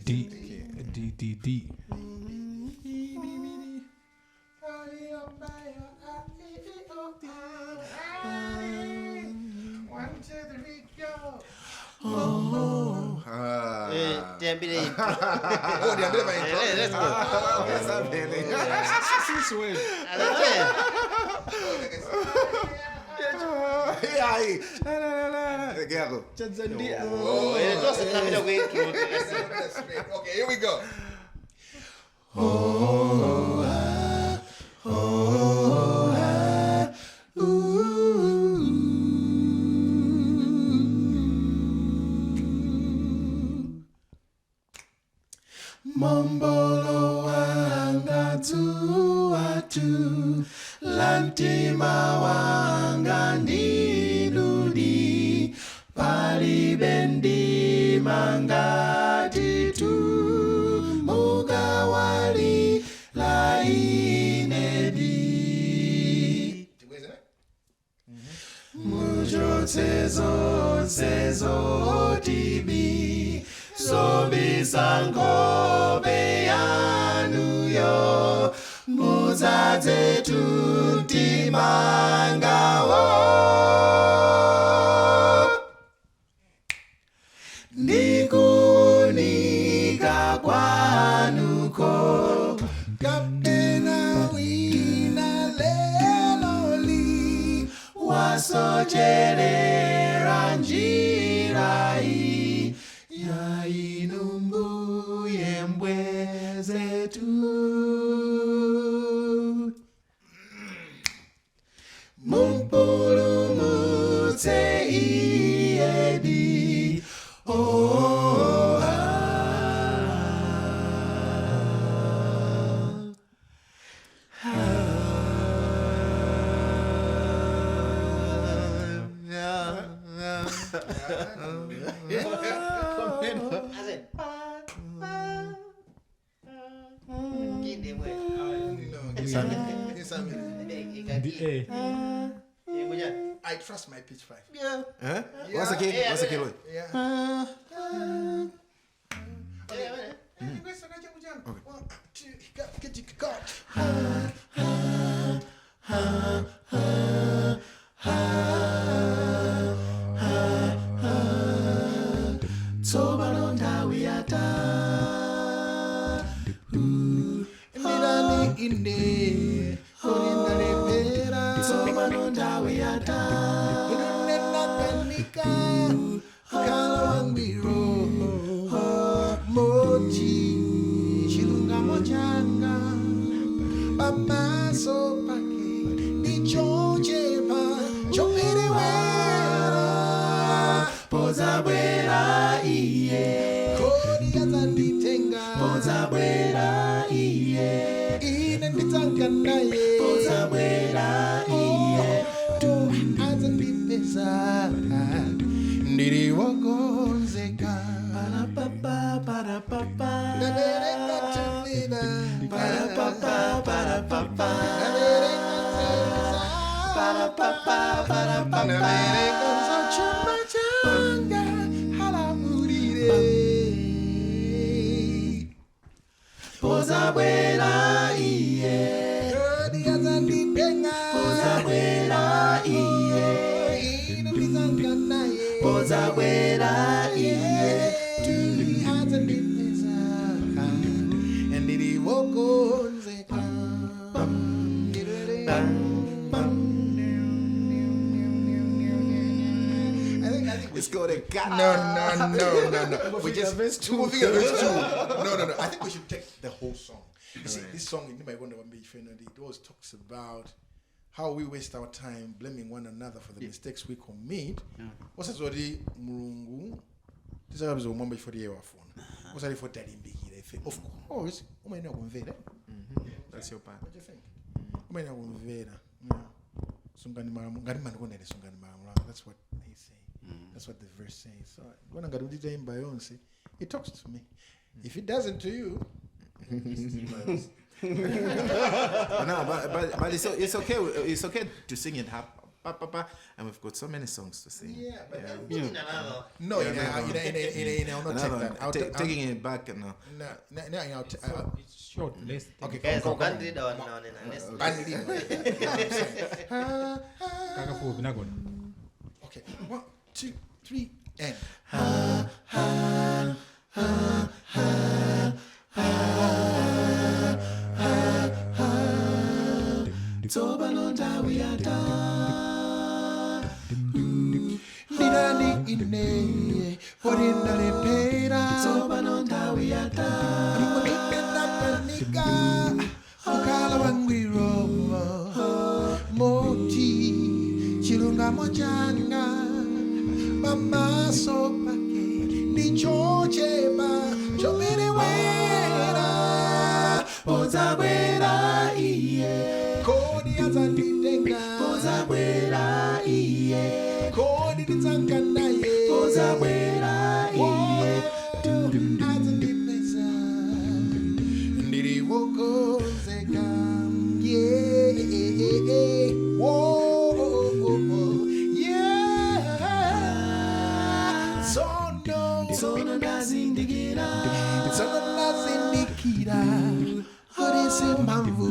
D. One, two, three, go. Let's go. Since when? Tanzania. Okay, here we go. Mombolo wanga tuatu lantima wanga nidudi pali bendi mangati tu mugawali lainedi mujo sezo tibi sobi sangobe yanuyo muzaze tutimangawo ndikunika kwanuko kapena wina leloli wasocherera njirai yainumbu yembweze tu mumpulumutse iedi oh I trust my pitch 5. yeah. Huh? What's the key? What's the key? Yeah. Sobalonda wiata Nidani inde Orindale pera Sobalonda wiata Nunena kanika Kalawangwiro Mochi Chilunga mochanga Pamaso pake Nichochepa Chopirewera Pozabwera iye Kodi azanditenga Pozabwera iye Ine nditanganaye Pozabwera iye Tu azandipesa Ndiriwogonzeka Parapapa parapapa Nabereka tuliba Parapapa parapapa Parapapa parapapa Nabereka zochuma changa Halamurire Pozabwera iye Kodi azanditenga Pozabwera iye Ine nditanganaye Pozabwera iye Tuli azandipesa Ndiriwogonzeka Let's go to God. No. We just moving on verse 2. No. I think we should take the whole song. You see, this song, you might wonder what it always talks about how we waste our time blaming one another for the mistakes we commit. What's that? Murungu. This is a moment for the year phone. What's that for daddy big? Of course, That's your part. what do you think? That's what they say. That's what the verse says. So when I got to Beyonce, it talks to me. If it doesn't to you, No, but it's okay. It's okay to sing it and we've got so many songs to sing. Yeah, but No, I'll not take that. I'll Taking it back and no, it's short. Let's okay, Guys, come. country down now. Okay, 1, 2, 3, and. Chilungamo changa mama sopake ni chocheba chomerewera pozabwera iye kodi azanditenga pozabwera iye kodi nitsangana ye pozabwera iye azandipesa ndiriwokozeka Sono nazindikira Orese mbavu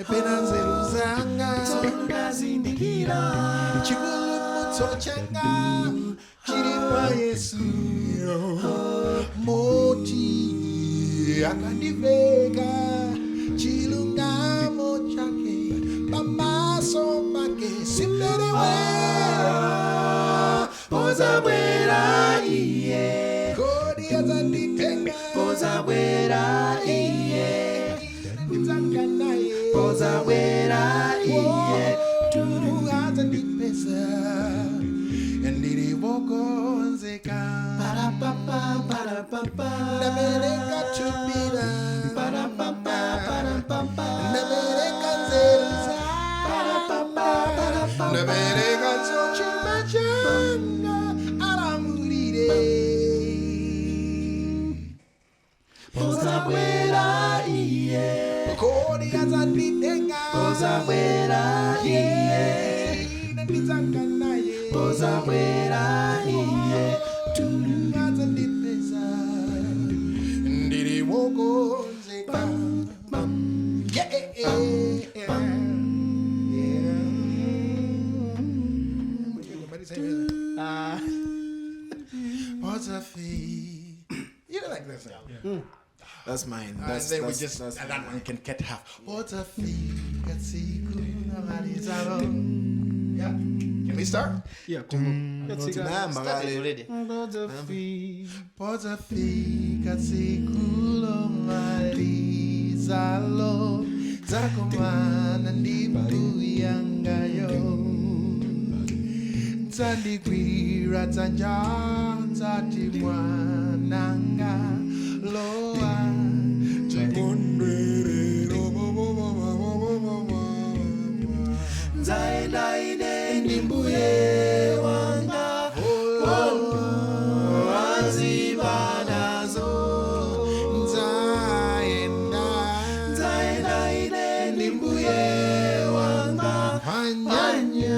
Pena nzeru zanga Sono nazindikira Chikulu muto changa Chiripa Yesu Moti akandiveka Chilungamo chake Mamaso make Simberewera Pozabwera iye Kodi azanditenga Pozabwera iye Nitangana ye Pozabwera iye Turu azandipesa Ndiri woko nzeka Parapapa parapapa Namereka chubira Parapapa parapapa Namereka nzeruza Parapapa parapapa Namereka chochimachanga Pozabwera iye Kodi azanditenga Pozabwera iye Nitangana ye Pozabwera iye Tulu azandipesa Ndiri woko nzeka What's a fee? You don't like that sound? Yeah. that's mine. And then we just and that one can get half. What's a fee? Yeah. Can we start? Yeah, Started already. What's a fee? Katsikulo malizalo zakomana ndimbu yangayo. Zandigwira dzanja nzati mwananga loa chikondwerero nzaenda ine ndimbuye wanga wazibanazo nzaenda ine ndimbuye wanga hanya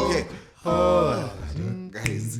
Okay. Guys.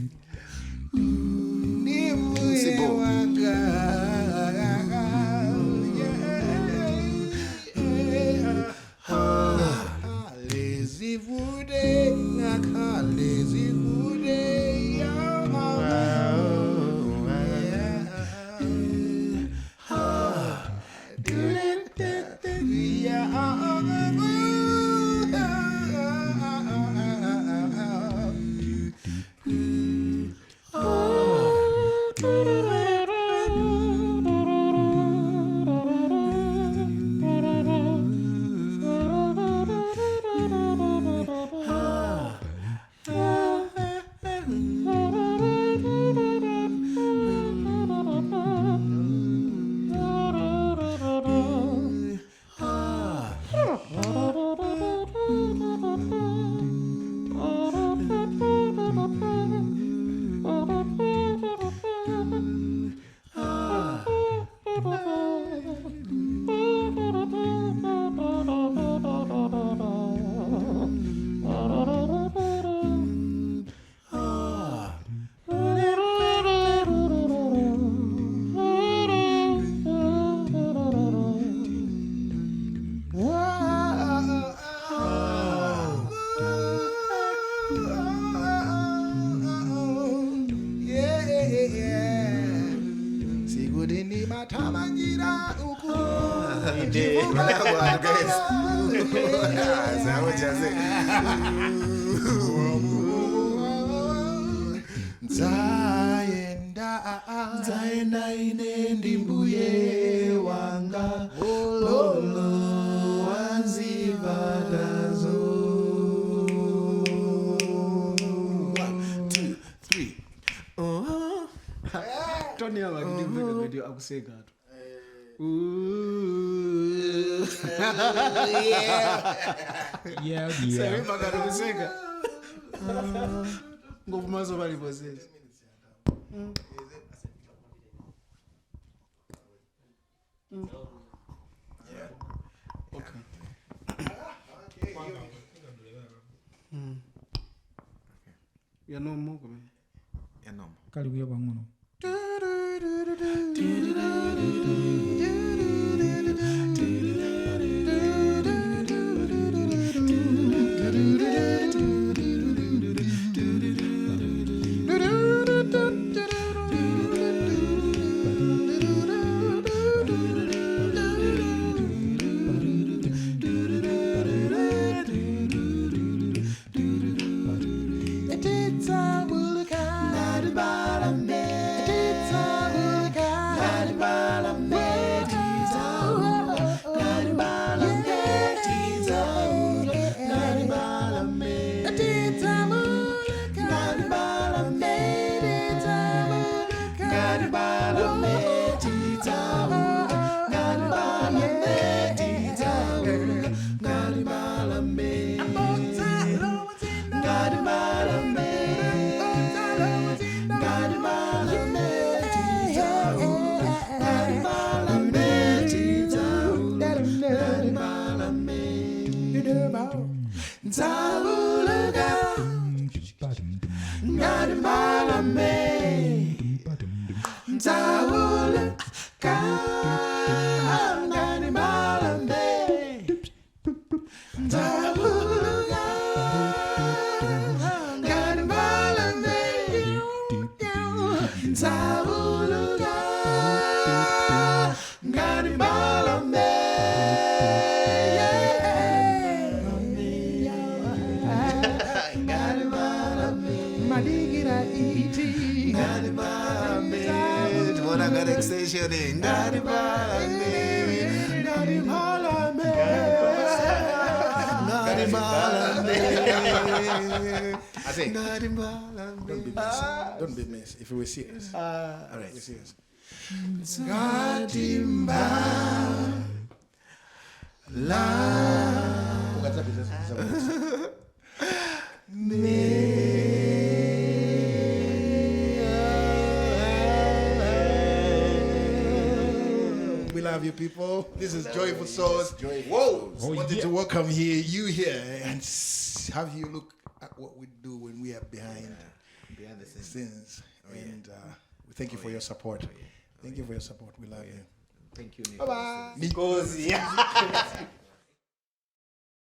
Zaenda inendi mbuye wanga lolo wazivadazo. 1, 2, 3. Tony abakudiveka video akuseka tu. Yeah. Sasa bakari kuseka. Ngokumazo bali bosese. Okay. Ya no more man. Yeah, no. Kali kuya kwangono. I think. Don't be messy. If we were serious. All right. We're serious. Gadimba la We love you, people. This is Joyful Souls. Whoa! Wanted to welcome you here and have you look at what we do when we are behind the scenes. And we thank you for your support. Thank you for your support. We love you. Thank you, Bye bye. Mikozi.